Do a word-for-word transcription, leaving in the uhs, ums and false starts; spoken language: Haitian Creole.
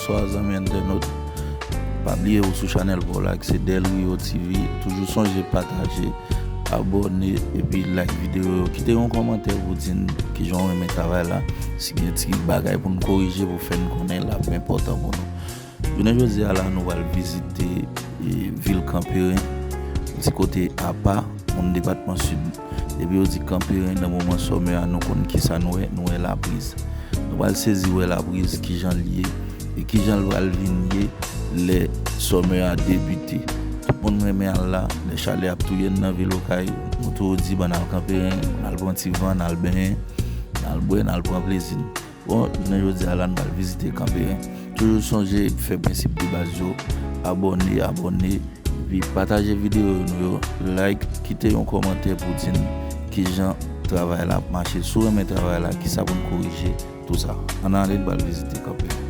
Bonswa zanmi entènot. Pa bliye ou sou chanèl pa w la ki se Del Rio T V. Toujou sonje pataje, abòne epi like videyo yo. Kite yon kòmantè pou di n kijan w renmen travay la. Si gen ti bagay pou n korije pou fè n konnen l ap enpòtan pou nou. Jounen jodi a la nou pral vizite e, vil Kanperen, yon ti kote apa, moun depatman Sid. Depi yo di Kanperen, nan moman sòmè a, nou konn kisa nou wè, nou wè labriz. Nou pral sezi wè labriz, kijan l ye, e kijan l pral vin ye lè sòmè a debite. Tout moun renmen al la, lè chalè ap touye n nan vil Okay, nou toujou di bann al Kanperen, n al pran ti van, n al benyen, n al bwè, n al pran plezi n. Bon, jounen jodi a la, nou pral vizite Kanperen. Toujou sonje fè prensip de baz yo, abòne, abòne, epi pataje videyo nou yo, like, kite yon kòmantè pou di n kijan travay la ap mache. Si w renmen travay la, kisa pou n korije, tou sa. Ann ale, n pral vizite Kanperen.